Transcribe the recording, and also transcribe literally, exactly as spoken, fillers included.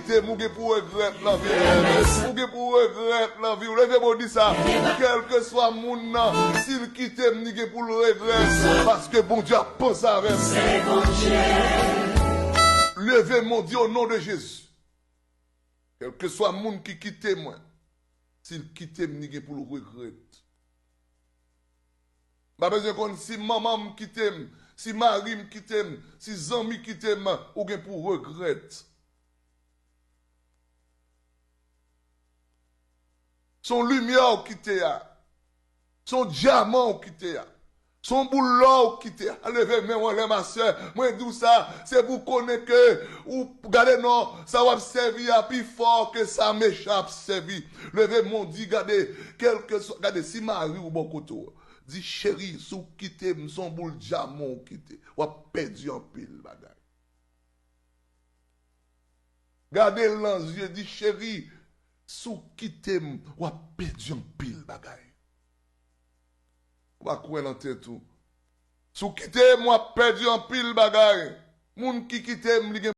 kite m, ou gen pou regrèt nan vi w. Ou gen pou regrèt nan vi w. Leve men w, di sa. Kèlkeswa moun nan, si l kite m, li gen pou l regrèt. Paske Bondye ap panse avè m. Leve men w, di, au nom de Jésus. Kèlkeswa moun ki kite mwen, si l kite m, li gen pou l regrèt. M pa bezwen konn si manman m kite m, si mari m kite m, si zanmi kite m, ou gen pou regrèt. Se yon limyè w kite a. Se yon dyaman w kite a. Se yon boul lò w kite a. Leve men w anlè, ma sè. Mwen di w sa, se pou w konnen ke ou gade non, sa w ap sèvi a pi fò ke sa mechan ap sèvi. Leve men w, di, gade, kèlkeswa, gade, si mari w bò kote w, di, cheri, si w kite m, se yon boul dyaman w kite. W ap pèdi anpil bagay. Gade l nan zye, di, cheri, si w kite m, w ap pèdi anpil bagay. Ou pa kwè nan tèt ou. Si w kite m, w ap pèdi anpil bagay. Moun ki kite m, li gen